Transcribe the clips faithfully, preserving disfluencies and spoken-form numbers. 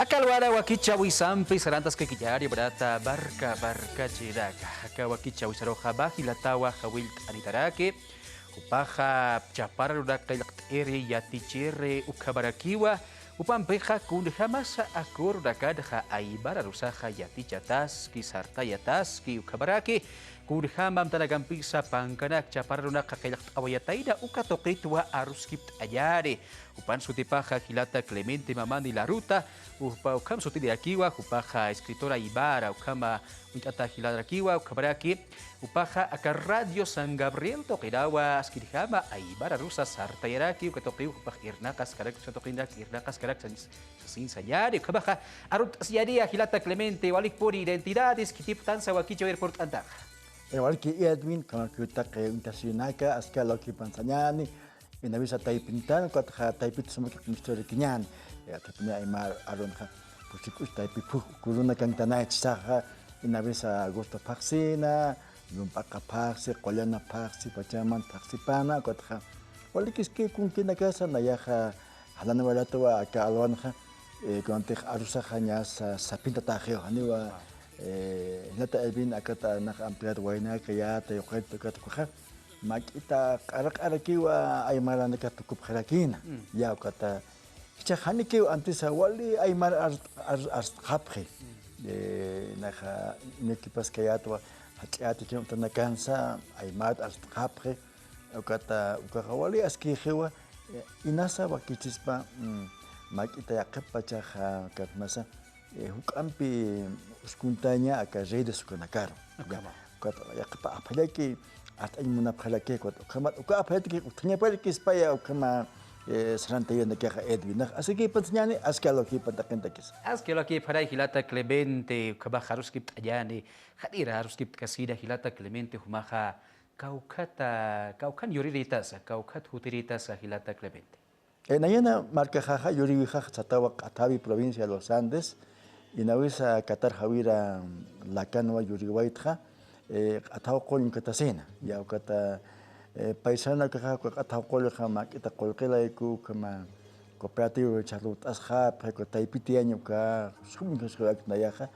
Kalwara wakichäwisampi sarantaskakillari, barata barka barkachirinaka. Aka wakichäwisaruxa jilatawa jawillt'anitaraki. Jupaxa chapararunaka qillqt'iri yatichiri ukhamarakiwa. Jupampixa kunjamasa akorunakanxa aymararusaxa yatichataski, sartayataski ukhamaraki. Kunjam amtanakampisa pankanak chapararunaka qillqt'awayatayna uka tuqitwa aruskipt'añäni. Jupan sutipaxa jilata Clemente Mamani Laruta, jupa ukham sutinirakiwa, jupaxa escritora aymara ukhama uñt'ata jilarakiwa, ukhamaraki jupaxa aka Radio San Gabriel tuqinawa askirjama aymararusa sartayaraki, uka tuqiw jupax irnaqaskarak, uka tuqinak irnaqaskarak sasin sañäni, ukhamaxa arunt'asiñäniya jilata Clemente, walikpuni Identidades khitipxtansa wakichäwir purt'antaxa. Igual que Edwin, ukhamakiw taqi uñtasirinaka, aski lawkipan sañäni, inawisa taypintan, ukatxa taypit sumakix misturakiñäni, eh, taypini aymar arunxa, pusi k'uch taypi phuj, uka urunakantanay chisaxa, inawisa agosto phaxsina, llump'aqa phaxsi, qullana phaxsi, pachamant phaxsipana, ukatxa, walikiski kunkinakasa, nayaxa, jalan waratwa aka alwanxa, eh, kuntix arusaxa ñasa sapintatäxiw, janiwa, eh, jilata Edwin akata nax amtayat waynakayat, yuqit ukat ukaxa, mak'ita q'araq'arakiwa aymaranakat tukupxirakïna. Mm. Ya ukata, jichhax janikiw antisa wali aymar ar-, ar-, arst'xapxi. Mm. Eh, naxa, iñakipaskayätwa, jach'ayätikin utanakansa, aymar arst'xapxi. Ukata, ukaxa wali askixiwa, eh, inasa wakichispa, mm, mak'ita yaqhip pachaxa, katmasa, eh, juk'ampi uskuntaña aka redes ukanakaru. Ukhama. Ya, ukat yaqhipa aphallaki, arst'añ munapxaraki, ukat ukhamat, uka aphallaki, utjañaparakispa ya, ukhama, eh, sarantayanakixa Edwin. Nax, askipan sañäni, aski lawkipan taqintakis. Aski lawkipxaray jilata Clemente, ukhamax aruskipt'añäni, janir aruskipt'kasina jilata Clemente, jumaxa, kawkhata, kawkhan yuriritasa, kawkhat jutiritasa jilata Clemente. Eh, nayana markaxaxa, yuriwixax satawa Q'athawi, provincia de los Andes, inawisa katar jawira lakanwa yuriwaytxa, eh, Q'athaw qull uñkatasina, ya ukata, eh, paisana ukaxa, uka Q'athaw qullxa mak'ita qullqilayku, ukhama cooperativa chhax lurt'asxapxi, uka taypitiyaña uka, sum uñkasxiwayku nayaxa,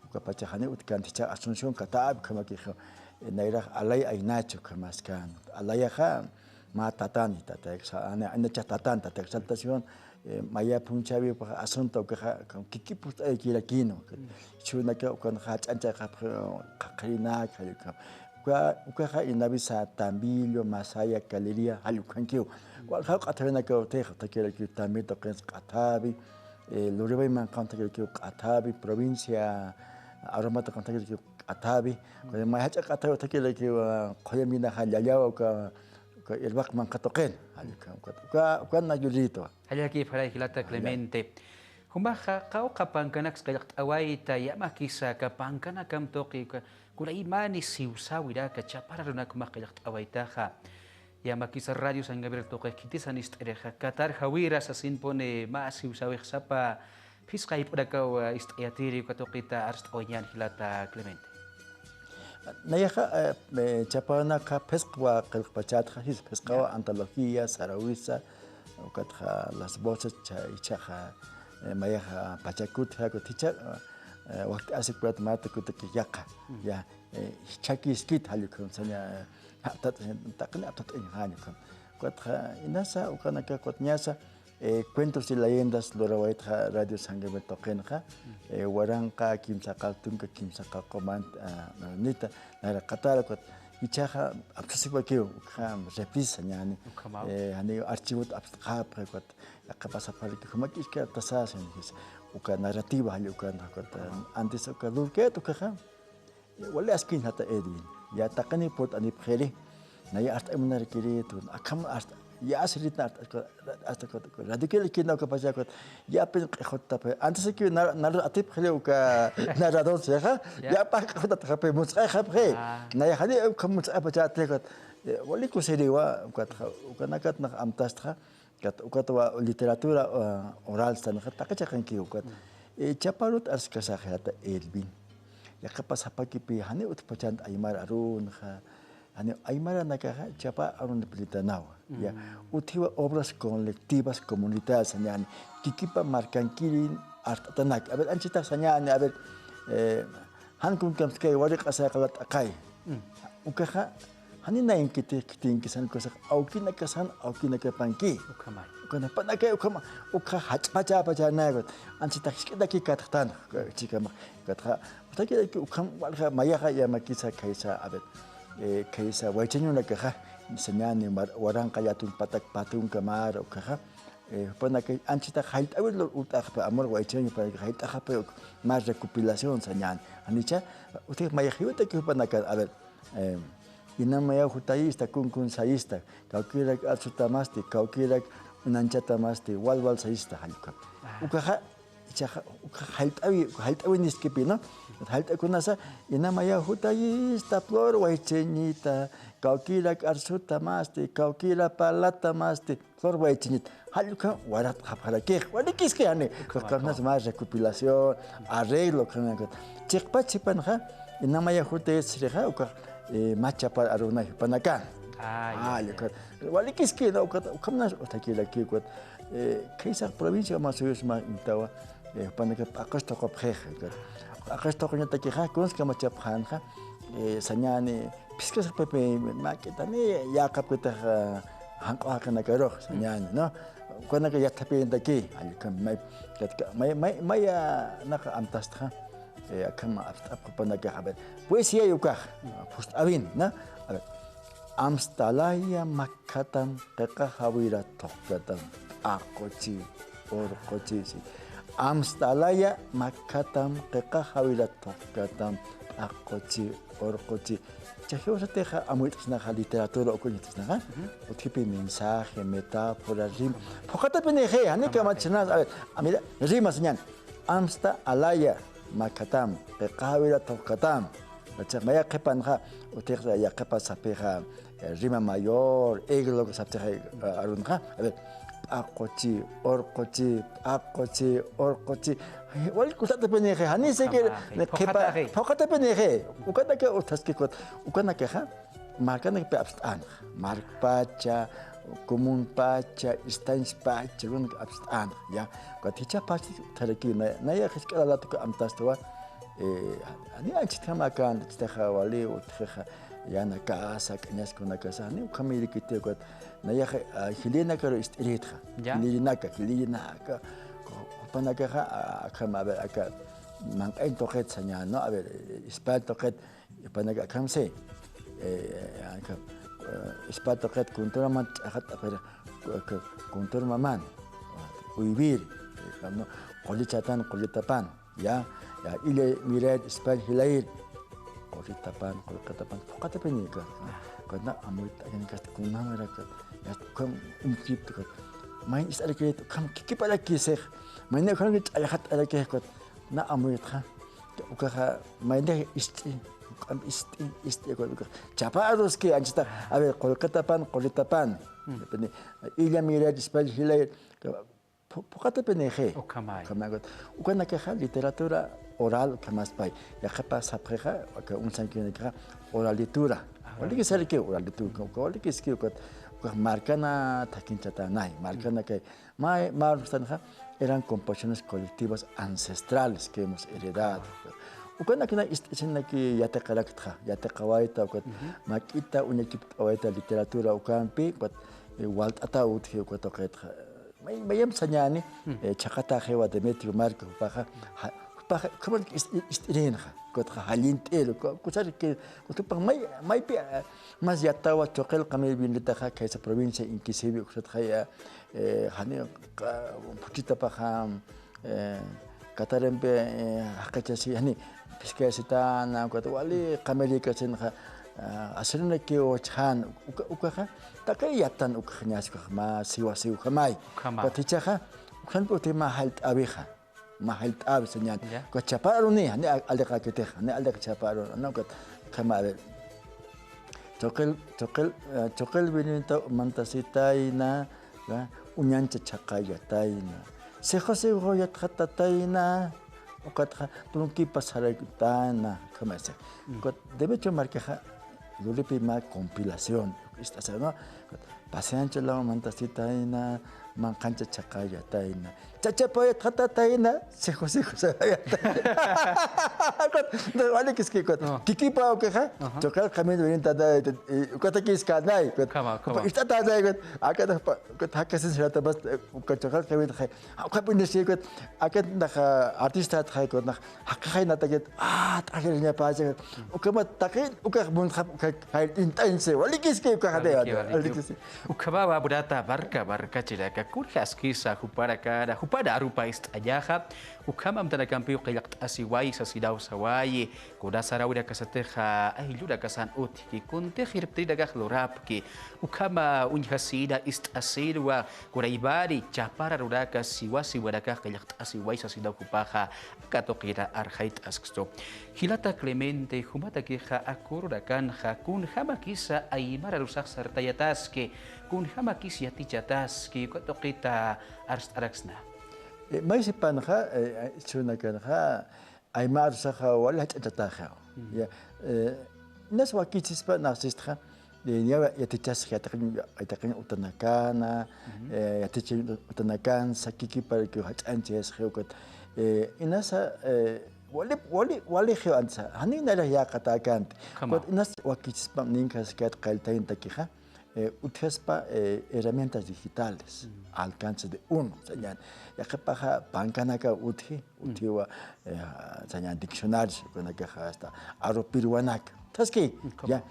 uka pachax janiw utjkänti jichhax Asunción Catäpi ukhamakix, eh, nayrax Alay Aynacha ukhamaskän. Alayaxa, mä tatani, tata Exa-, ani, Aynacha tatani, tata Exaltación, eh, maya phunchhäwipax asunto ukaxa, kikipust'aykirakïnwa. Jichhürunaka ukanxa jach'añchayxapxi, qhaqhirinak, jall ukham. Uka, ukaxa inawisa Tambillo, Masaya, Caliria, jall ukhankiw. Waljaw q'athawinakaw utjix, utjakirakiw Tambillo tuqins Q'athawi, eh, Luribay manqha utjakirakiw Q'athawi, provincia Arumato utjakirakiw Q'athawi, may jach'a Q'athawi utjakirakiw, ah, Qhuya Minaxa Llallawa uka, uka Irwaq manqha tuqin, jall ukham, uka, uka, ukan yuriritwa. Jallakipxaray jilata Clemente. Jumaxa, qawqha pankanaks qillqt'awayta, yamakisa aka pankanakam tuqi, uka, kunaymani siwsäwiraka, chapararunak jumax qillqt'awaytaxa. Yamakisa Radio San Gabriel tuqix khitisan ist'irixa, katar jawira sasinpuni mä siwsäwix sapa phisqa jayp'unakaw ist'ayatiri uka tuqita arst'awayañän jilata Clemente. Nayaxa, eh, eh, chaparanakxa phisqwa qillqpachatxa, jis phisqawa antología, sarawisa, ukatxa las voces, cha-, jichhaxa, eh, mayaxa pachakut, jichha, eh, wakt'asik purata mata kutak yaqa, ya, eh, jichhakiskit, jall ukham saña, eh, aptat, taqini aptat'añ, jall ukham. Ukatxa inasa, ukanaka, ukat ñasa, eh, cuentos y leyendas lurawaytxa Radio San Gabriel tuqinxa, eh, waranqa kimsaqal tunka kimsaqal qumant, ah, nita, nayra qatara, ukat jichhaxa apsasiwakiw, ukxa reprisa ñani. Ukhamaw. Eh, jani archivot apst'xapxi, ukat yaqhipa sapxaraki, jumak'iskartasasa, uka narrativa, jall ukan, ukat, antes uka lurkayat ukaxa, wali askiñ jilata Edwin. Ya taqini purt'anipxiri. Naya arst'añ munarakiri, tun akham arst-, ya asiritna arst-, arst-, radiokirakïna uka pachaxa, ya pin q'ixuttapxi. Antes que nar-, narur atipxiri uka narrador sixa, ya pin q'ixuttapxi, musq'ayxapxi. Ah. Naya jani ukham musq'aypachäti, eh, wali kusiriwa, ukat, ukanakat nax amtastxa. Kat-, ukatwa literatura, ah, oral sanixa taqi chiqankiw ukat. Eh, chaparut arskasax jilata Edwin. Yaqhipa sapakipi jani utjpachant aymar arunxa, Janiw aymaranakaxa chapa arunipïtanawa, ya. Mm. Utjiwa obras colectivas comunitarias sañäni, kikipa markankirin arst'atanak. A ver, anchhitax sañäni, a ver, eh, jan kunkamskay wali q'asay qala t'aqay. Mm. Ukaxa, jani nayankiti khitinki sani, ukasax awkinakasan, awkinakapanki. Ukhamay. Ukan jupanakay ukhama, ukha jach'pachäpachanay, anchhitax jisk'itaki katxtan, chikamax, katxa, utakiraki ukham walja mayaxa yamakisa khaysa, a ver, eh, khaysa waychañunakaxa, sañäni mar-, waranqa yatun patak patunka mar, ukaxa, eh, jupanaka anchhitax jallt'äwir lur ut'axpa, amur waychañu jupanaka jallt'axapay uk mar recopilación sañäni. Janicha, utji mayax jiwataki jupanaka, a ver, eh, inamayaw jutayista, kunkun sayista, kawkirak arsutamasti, kawkirak unanchatamasti, walwal sayista, jall ukham. Ah. Ukaxa, ichaxa, ukaxa jallt'äwi, jallt'äwiniskipi, ¿no? Jallt'akunasa, inamayaw jutayista, flor waychañita, kawkirak arsutamasti, kawkira parlatamasti, flor waychañita. Jall ukham waratxapxarakix, walikiski jani. Ukhamax, ukhamax más recopilación, arreglo, ukhamax. Chiqpach jupanxa, inamayaw jutayista sirixa, ukax, eh, mä chapar arunay jupanakan. Ah, ya, ya. Jall ukham. Walikiski, ¿no? Ukat, ukhamanas utjakiraki, ukat, eh, khaysa provincia Omasuyus mä intawa, eh, jupanaka p'aqus tuqupxix, ukat. P'aqus tuquñatakixa, kuns kamachapxänxa, eh, sañäni, phiskasxapxapï, mä k'itani, yäqapkitax, ah, janq'u jaqinakarux, sañäni, ¿no? Ukanaka yathapirinitaki, jall ukham, may, katka, may, may, may, ah, naqa amtastxa, eh, akham apst'apxi jupanakax, a ver, poesía ukax, phust'äwin, ¿no? A ver, amstalaya makhatam, qiqa jawira thuqkatam, p'aquchi, urquchi, si. Amstalaya makhatam, qiqa jawira thuqkatam, p'aquchi, urquchi. Chay jiwasatixa amuyt'snaxa literatura ukañat'snaxa. Ujú. Utjipi mensaje, metáfora, rima. Phuqhatapinïxi, jani kamachnas, a ver, a, mira, rima sañäni. Amsta alaya, makhatam, qiqa jawira thuqkatam. Ukat maya qhipanxa, utjix yaqhipa sapxixa, eh, rima mayor, églogo sapxixa, eh, arunxa. A ver, p'aquchi, urquchi, p'aquchi, urquchi. Wal kutatapinïxi, jani siquiera, ukhamaxi, ni qhipa, phuqhatapinïxi. Phuqhatapinïxi. Ukanaka utjaski ukat, ukanakaxa, markanakpi apst'änxa. Markpacha, comunpacha, estanciapacha, ukanaka apst'änxa, ya. Ukat jichhapacha utjaraki, na, nayax jisk'a lalat uka amtastawa, eh, jani anchhitjamakan, anchhitaxa wali utjixa, yäna kasa, k'añas kunakasa, jani ukhamirikiti ukat, nayax, ah, jilïrinakaru ist'iritxa. Ya. Jilïrinaka, jilïrinaka, jupanakaxa, ah, akham, a ver, aka, manq'añ tuqit sañäni, ¿no? A ver, eh, ispall tuqit, jupanaka akham si, eh, aka, eh, ispall tuqit kuntur maman ch'axat apir, ku-, ku-, kuntur maman, uywir, eh, ¿no? Qulli chatan, qulli tapan, ya, ya, illa mirayir, ispall jilayir, qulli tapan, qulli tapan, phuqhatapinïka, ¿no? Kuna amuyt'akan kasta kunamara, ya, ukham uñkipta, mayni ist'arakit, ukham kikiparakisix, mayni ukham ch'ayaxat arakix, na amuytxa. Ukaxa, mayni ist'i, ukham ist'i, ist'i, ukax, ukax. Chapa aruski, anchhita, a ver, qullqitapan, qullitapan. Mm. Illa mirayir, ispall jilayir, phu-, phuqhatapinïxi. Ukhamay. Ukhamay, ukat. Ukanakaxa literatura oral, ukhamaspay. Yaqhipa sapxixa, aka unsankirinakixa, oralitura. Ah, walikiskiraki, oralitura, uka, walikiski, ukat, ukax markana thakinchatanay, markanakay. Mä, mä arunaktanxa, eran composiciones colectivas ancestrales que hemos heredado. Ukanakina ist'isinaki yatiqaraktxa, yatiqawayta, ukat, ujú, mak'ita uñakipt'awayta literatura ukampi, ukat, eh, walt'ata utji, ukat, ukat, may, mayamp sañäni, mm, eh, chhaqataxiwa Demetrio Márquez, jupaxa, ja, jupaxa, ukhamarak ist-, ist'irinxa, ukatxa jallint'ir, uka, ukat saraki, ukat jupax may, maypi, eh, más yatawa, Tuqil qamir vinitaxa, khaysa provincia Inquisivi, uksatxa, ya, eh, jani, qa-, phuchitapaxa, eh, Katarimpi, eh, jaqachasi, jani, phiskayasitana, ukat wali qamirïkasinxa, ah, asirinakiw chhan, uka, ukaxa, taqi yatan ukaxañas, ukax mä siwa siwjamay. Ukhamay. Ukat jichhaxa, ukhampi utji mä jallt'äwixa, mä jallt'äwi sañäni. Ya. Ukat chhapa aruni, jani a-, aliqakitix, jani aliq chhapa aruni, ukat, ukhama, a ver. Tuqil, tuqil, eh, tuqil vinita mantasitayna, ¿ya? Uñancha chhaqayatayna. Sixu sixu yatxatatayna, ukatxa tunkipa saraytana, ukhamasa. Mm. Ukat Demetrio Márquezxa, Luripi mä compilación ist'asa, ¿no? Paseancho law mantasitayna, manqhancha chhaqayatayna, chachapayatxatatayna, sijo, sijo, sayatayna. Walikiski, kut. Ah. Kikipa ukaxa, ajá, choqar qamit wirintatay, ukatakiskänay, kut. Kama, kama. Ist'atänay, kut. Aka, kut, jakasin siratapas, uka choqar qamit, jay. Uka pinisi, kut. Aka nax artista, jay, kut, nax jaqixay natakit, ah, t'aqiriñapächi, kut. Ukhamat taqi, ukax munxap, uka, jay, int'añsi, walikiski, ukaxa, waliki, de, waliki. Walikiski. Ukhamawa munata, marka, markachirinaka, kunjaskisa, jupanakana, jupan arupa ist'añaxa, ukham amtanakampiw qillqt'asiwayi sasinaw sawayi, kuna sarawinakasatixa ayllunakasan utjki, kuntix irptirinakax lurapki, ukhama uñjasina ist'asinwa, kunaymani chapar arunaka siwa siwanakax qillqt'asiwayi sasinaw jupaxa, aka tuqina arxayt'askistu. Jilata Clemente, jumatakixa akurunakanxa, kunjamakisa aymar arusax sartayataski, kunjamakis yatichataski, uka tuqita arst'araksna. Eh, maysipanxa, eh, jichhürunakanxa, aymar arusaxa wali jach'achataxa. Mm. Ya, eh, inas wakichispa nax sistxa, eh, niya yatichasxa yatiqin, yatiqin utanakana, ujú, eh, yatichin utanakansa, kikiparaki jach'añchasxa, ukat, eh, inasa, eh, wali, wali, wali jiw antsa, jani nayrax yäqatäkänti. Ukhama. Ukat inas wakichispa, ninkhaskat qalltayntakixa, eh, utjaspa, eh, herramientas digitales, mm, alcance de uno, sañäni. Yaqhipaxa pankanaka utji, mm, utjiwa, eh, sañäni diccionarios, ukanakaxa hasta aru pirwanak. Utjaski, mm, ya.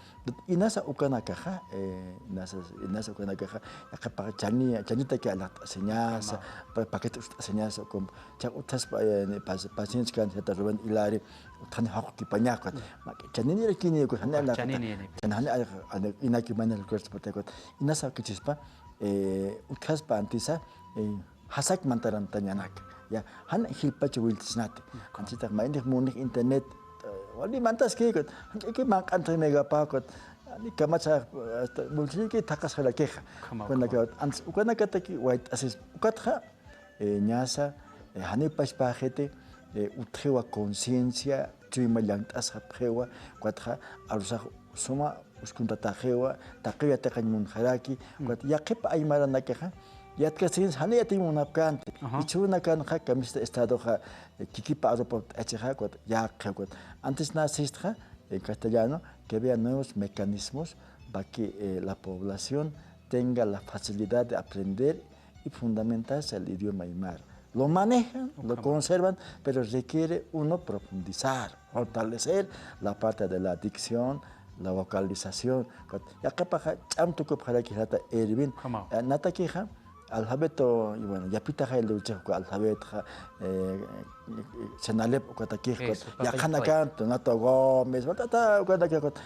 Inasa ukanakaxa, eh, inasa, inasa ukanakaxa, yaqhipaxa chani, chanitaki alaxt'asiñasa, pa-, paquete usuxt'asiñasa, ukum, cha utjaspa, eh, pas-, paciencia kan, jata Rubén Hilari, utjani jawqkipañaxa, mm, ma-, chaninïrakini, uka, jani, uka, alaxta, chaninïrakini. Chan jani, a-, a-, inaki mayna recuerdos pataykut. Inasa wakichispa, eh, utjaspa antisa, eh, jasak mantarantañanaka. Ya, jan jilpacha wiltisnati. Ukhama. Antitax maynix munix internet, eh, wali mantaskikut, jan k'iki manq'antix megapäkut, ani kamacha, hasta bolsilloki thaqasxarakixa. Ukhama, ukhama. Ukanaka, antis ukanakataki wayt'asis, ukatxa, eh, ñasa, eh, janiw pachpäxiti, eh, utjiwa conciencia, chuyma llank't'asxapxiwa, ukatxa arusax suma uskuntataxiwa, taqiw yatiqañ munxaraki, mm, ukat yaqhip aymaranakaxa, yatkasinsa jani yatiñ munapkänti, ajá, jichhürunakanxa, kamisata estadoxa, eh, kikipa arupa ut'achixa, ukat yaqhi, ukat. Antis nax sistxa, en castellano, que había nuevos mecanismos para que, eh, la población tenga la facilidad de aprender y fundamentarse al idioma aymara. Lo manejan, lo, ukhama, conservan, pero requiere uno profundizar, fortalecer la parte de la dicción, la vocalización. Yaqhipaxa ch'am tukupxaraki jilata Erwin. Ukhama. Eh, natakixa, alfabeto, y bueno, yapitaxay lurchix uka alfabetoxa, eh, CENALEP ukatakix, eso, ukat, yaqhanakan, Donato Gómez, ukat,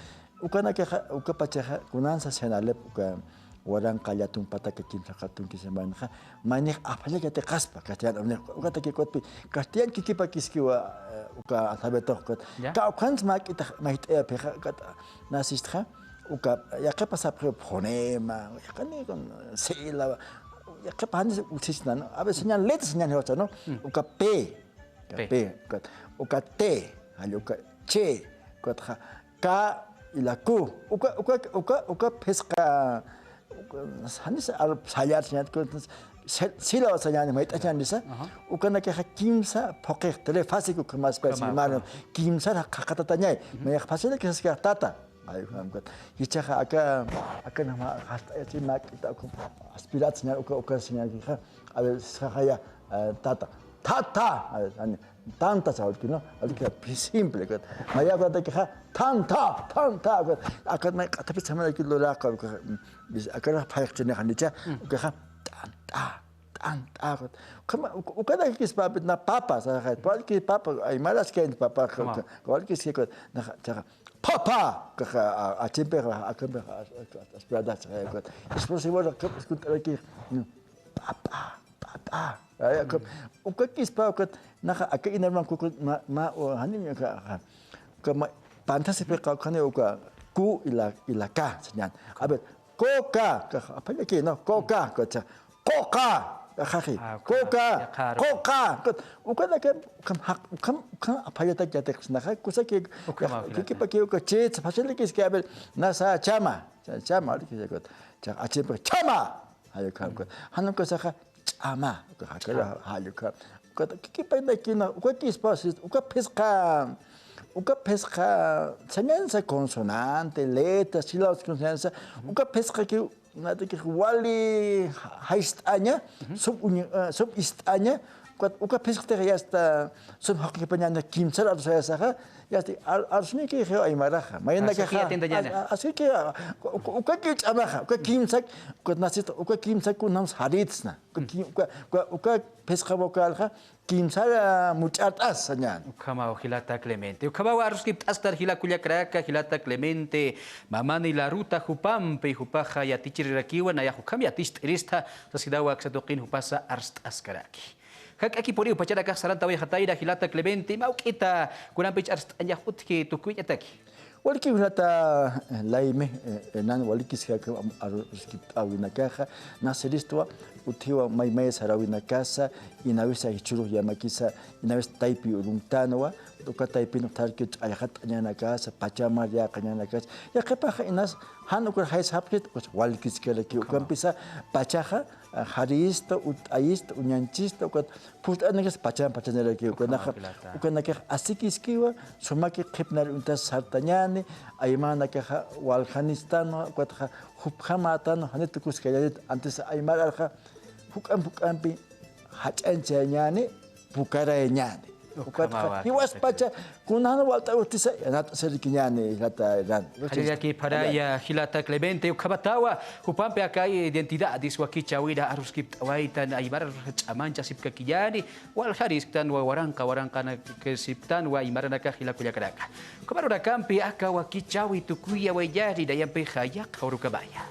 ukanakaxa, uka pachaxa, kunansa CENALEP uka waranqa llätun pataka kimsa qatunkisa maynixa, maynix aphallak yatiqaspa, castellano, ukatakix ukatpi, castellano kikipakiskiwa, eh, uka alfabetox ukat. Ya. Kawkhans mä k'itax mayt'ayapxixa, ukat, nax sistxa, uka, yaqhipa sapxiw fonema, yaqhani con sílaba, yaqhipa janis utjisna, ¿no? A ver, señal, letra, señal, ¿no? Mm. Uka P, uka P. P, uka, uka T, jall uka Ch, uka K y la Q. Uka, uka, uka, uka phisqa, uka, janis ar-, sallar, señal, uka, se-, sílaba, señal, mayt'a, señal, nisa. Ajá. Ukanakixa kimsa phuqix, trifásico, uka más, uka más, hermano, ajá, kimsar qhaqatatañay. Ujú. Mayax fácil que se tata. Ay, ukham, ukat. Jichhaxa aka, aka nama, hasta, eh, si, mä k'ita, uka, aspirat, señal, uka, uka, señal, uka, a ver, sisxaxaya, eh, tata. Tata. A ver, ani, tanta, ¿sabes qué, no? Algo que simple, ukat. Maya, ukat, ukaxa, tanta, tanta, ukat. Aka, mä k'atapis, señal, ukat, luraqa, ukat, bis, aka, phayxchini, janicha, mm, ukaxa, tanta, tanta, ukat. Ukhama, uka, ukanakispa, na, papa, ¿sabes? Cualquier papa, aymaras que hay papa, ukhama, cualquier, ukat, na, chaxa, Papa, ukaxa, a, achimpixa, akampixa, a, a, a, aspiradas, a, ukat. Explosivo, ukat, escutaraki, papa, papa. Ay, ukat, mm, ukakispa, ukat, naxa, aka inarman kuku, ma, ma, o, jani, uka, uka, uka, ma, pantasipixa, ukhani, uka, Q y la, y la K, señal. A ver, coca, ukaxa, apaña aquí, ¿no? Coca, ukat, coca. Jaji. Ah, ukhama, quka, yaqha aru. Quka. Ukanaka, ukham jaq, ukham, ukham aphayatak yatiqsnaxa, kusaki, ukhama, yaq, jilata. Kikipaki uka chits, facilikiski, a ver, nasa chama, cha-, chama, arki, cha-, cha-, achimpa, chama. Jay ukham, uka. Jan ukasaxa, ch'ama, uka, jakara, jay ukham. Uka, kikipayna kina, uka kispa, uka phisqa, uka phisqa, sañansa consonante, letras, sílabas consonansa, uka phisqa ki, Natakix wali jayst'aña, sum uñi-, ah, sum ist'aña, ukat uka phisqtix yasta sum jaqipañana kimsar arsayasaxa, yasta ar-, arsuñaki jiw aymaraxa. Mayanakaxa, asiki atintañana. As-, asiki, ah, uka, uka, uka ch'amaxa, uka kimsak, ukat nasita, uka kimsak kunams jaritsna. Uka ki-, uka, uka, uka phisqa vocalxa, Kimsar much'art'as sañäni. Ukhamaw jilata Clemente. Ukhamaw arsuskipt'asktar jila kullakaraka, jilata Clemente Mamani Laruta jupampi, jupaxa yatichirirakiwa, nayax ukham yaticht'irista, saskitawa aksa tuqin jupasa arst'askaraki. Jak'akipuniw pachanakax sarantawayxatayna jilata Clemente, mä juk'ita kunampich arst'añax utji tukuyañataki. Walikiw jilata, eh, Laime, eh, Hernán, walikiskak am-, arsuskipt'äwinakaxa, nax siristwa, utjiwa maymaya saräwinakasa, inawisa jichhürux yamakisa, inawisa taypi urunktänwa, uka taypin utjarki ch'allxatt'añanakasa, pachamar yäqañanakasa, yaqhipaxa inas jan ukar jaysa japxit, ukas walikiskarakiw, ukampisa pachaxa, jarista, utt'ayista, uñanchista, ukat phucht'anakas pachan pachaniraki, ukanaxa, ukanakax asikiskiwa, sumaki qhipnar uñtas sartañäni, aymanakaxa waljanistanwa, ukatxa jupjamätanwa, janit tukuskañänit, antis aymar arxa, juk'amp juk'ampi jach'añchayañäni, pukarayañäni. Ukatxa, jiwaspacha, Kunan walt'äwistisa, yanapt'asirakiñäni, jilata Hernán. Jallallakipxaraya, jilata Clemente, ukhamatawa, jupampi aka identidades wakichäwina arsuskipt'awaytan, aymar ch'amanchasipkakiñäni, waljanisktanwa, waranqa, waranqanakasipktanwa, aymaranakax jila kullakanaka. Ukham arunakampi aka wakichäwi tukuyawayañäni, nayampixa yaqha urukamaya.